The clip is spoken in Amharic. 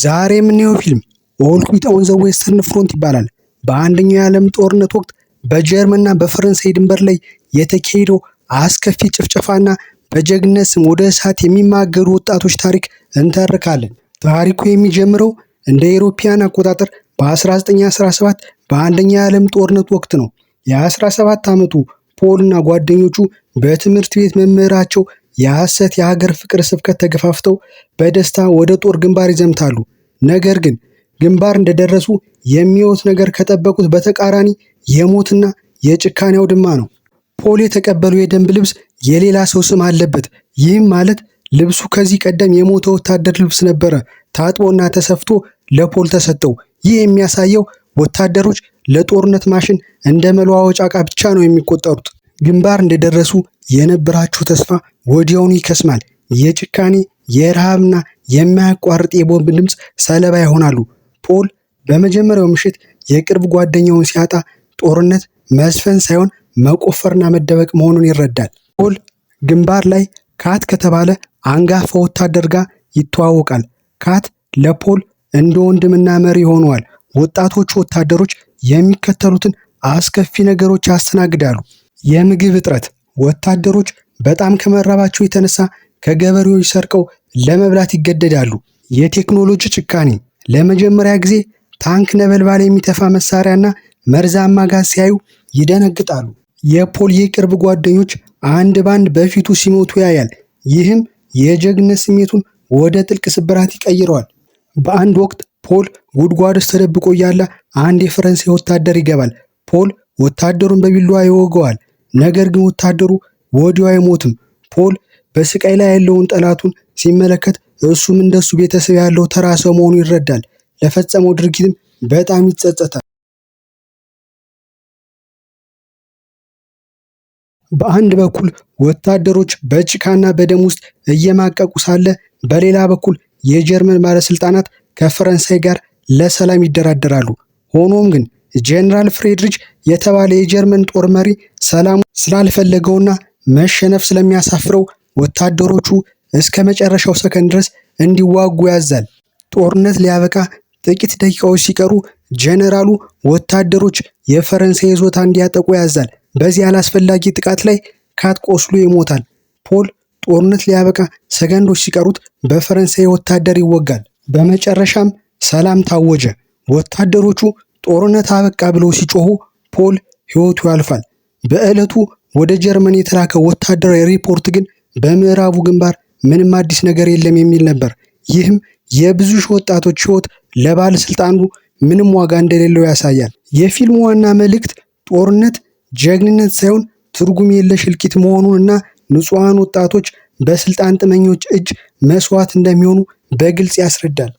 ዛሬ የምናየው ፊልም All Quiet on the Western Front ይባላል። በአንደኛው የዓለም ጦርነት ወቅት በጀርመንና በፈረንሳይ ድንበር ላይ የተካሄደው አስከፊ ጭፍጨፋና በጀግንነት ስም ወደ እሳት የሚማገዱ ወጣቶች ታሪክ እንተርካለን። ታሪኩ የሚጀምረው እንደ አውሮፓውያን አቆጣጠር በ1917 በአንደኛው የዓለም ጦርነት ወቅት ነው። የ17 ዓመቱ ፖል እና ጓደኞቹ በትምህርት ቤት መምህራቸው የሐሰት የሀገር ፍቅር ስብከት ተገፋፍተው በደስታ ወደ ጦር ግንባር ይዘምታሉ። ነገር ግን ግንባር እንደደረሱ የሚያዩት ነገር ከጠበቁት በተቃራኒ የሞትና የጭካኔ አውድማ ነው። ፖል የተቀበለው የደንብ ልብስ የሌላ ሰው ስም አለበት። ይህም ማለት ልብሱ ከዚህ ቀደም የሞተ ወታደር ልብስ ነበረ። ታጥቦና ተሰፍቶ ለፖል ተሰጠው። ይህ የሚያሳየው ወታደሮች ለጦርነት ማሽን እንደ መለዋወጫ ዕቃ ብቻ ነው የሚቆጠሩት። ግንባር እንደደረሱ የነበራቸው ተስፋ ወዲያውኑ ይከስማል። የጭካኔ የረሃብና የማያቋርጥ የቦምብ ድምፅ ሰለባ ይሆናሉ። ፖል በመጀመሪያው ምሽት የቅርብ ጓደኛውን ሲያጣ ጦርነት መዝፈን ሳይሆን መቆፈርና መደበቅ መሆኑን ይረዳል። ፖል ግንባር ላይ ካት ከተባለ አንጋፋ ወታደር ጋር ይተዋወቃል። ካት ለፖል እንደ ወንድምና መሪ ሆነዋል። ወጣቶቹ ወታደሮች የሚከተሉትን አስከፊ ነገሮች ያስተናግዳሉ። የምግብ እጥረት፣ ወታደሮች በጣም ከመራባቸው የተነሳ ከገበሬዎች ሰርቀው ለመብላት ይገደዳሉ። የቴክኖሎጂ ጭካኔ፣ ለመጀመሪያ ጊዜ ታንክ ነበልባል የሚተፋ መሳሪያና መርዛማ ጋዝ ሲያዩ ይደነግጣሉ። የፖል የቅርብ ጓደኞች አንድ ባንድ በፊቱ ሲሞቱ ያያል። ይህም የጀግንነት ስሜቱን ወደ ጥልቅ ስብራት ይቀይረዋል። በአንድ ወቅት ፖል ጉድጓድ ውስጥ ተደብቆ እያለ አንድ የፈረንሳይ ወታደር ይገባል። ፖል ወታደሩን በቢላዋ ይወገዋል። ነገር ግን ወታደሩ ወዲያው አይሞትም። ፖል በስቃይ ላይ ያለውን ጠላቱን ሲመለከት እሱም እንደሱ ቤተሰብ ያለው ተራ ሰው መሆኑን ይረዳል። ለፈጸመው ድርጊትም በጣም ይጸጸታል። በአንድ በኩል ወታደሮች በጭቃና በደም ውስጥ እየማቀቁ ሳለ፣ በሌላ በኩል የጀርመን ባለስልጣናት ከፈረንሳይ ጋር ለሰላም ይደራደራሉ። ሆኖም ግን ጄኔራል ፍሬድሪች የተባለ የጀርመን ጦር መሪ ሰላሙ ስላልፈለገውና መሸነፍ ስለሚያሳፍረው ወታደሮቹ እስከ መጨረሻው ሰከንድ ድረስ እንዲዋጉ ያዛል። ጦርነት ሊያበቃ ጥቂት ደቂቃዎች ሲቀሩ ጄኔራሉ ወታደሮች የፈረንሳይ ይዞታ እንዲያጠቁ ያዛል። በዚህ አላስፈላጊ ጥቃት ላይ ካት ቆስሎ ይሞታል። ፖል ጦርነት ሊያበቃ ሰከንዶች ሲቀሩት በፈረንሳይ ወታደር ይወጋል። በመጨረሻም ሰላም ታወጀ። ወታደሮቹ ጦርነት አበቃ ብለው ሲጮሁ ፖል ሕይወቱ ያልፋል። በዕለቱ ወደ ጀርመን የተላከው ወታደራዊ ሪፖርት ግን በምዕራቡ ግንባር ምንም አዲስ ነገር የለም የሚል ነበር። ይህም የብዙ ሺህ ወጣቶች ሕይወት ለባለስልጣኑ ምንም ዋጋ እንደሌለው ያሳያል። የፊልሙ ዋና መልእክት ጦርነት ጀግንነት ሳይሆን ትርጉም የለሽ እልቂት መሆኑን እና ንጹሐን ወጣቶች በስልጣን ጥመኞች እጅ መስዋዕት እንደሚሆኑ በግልጽ ያስረዳል።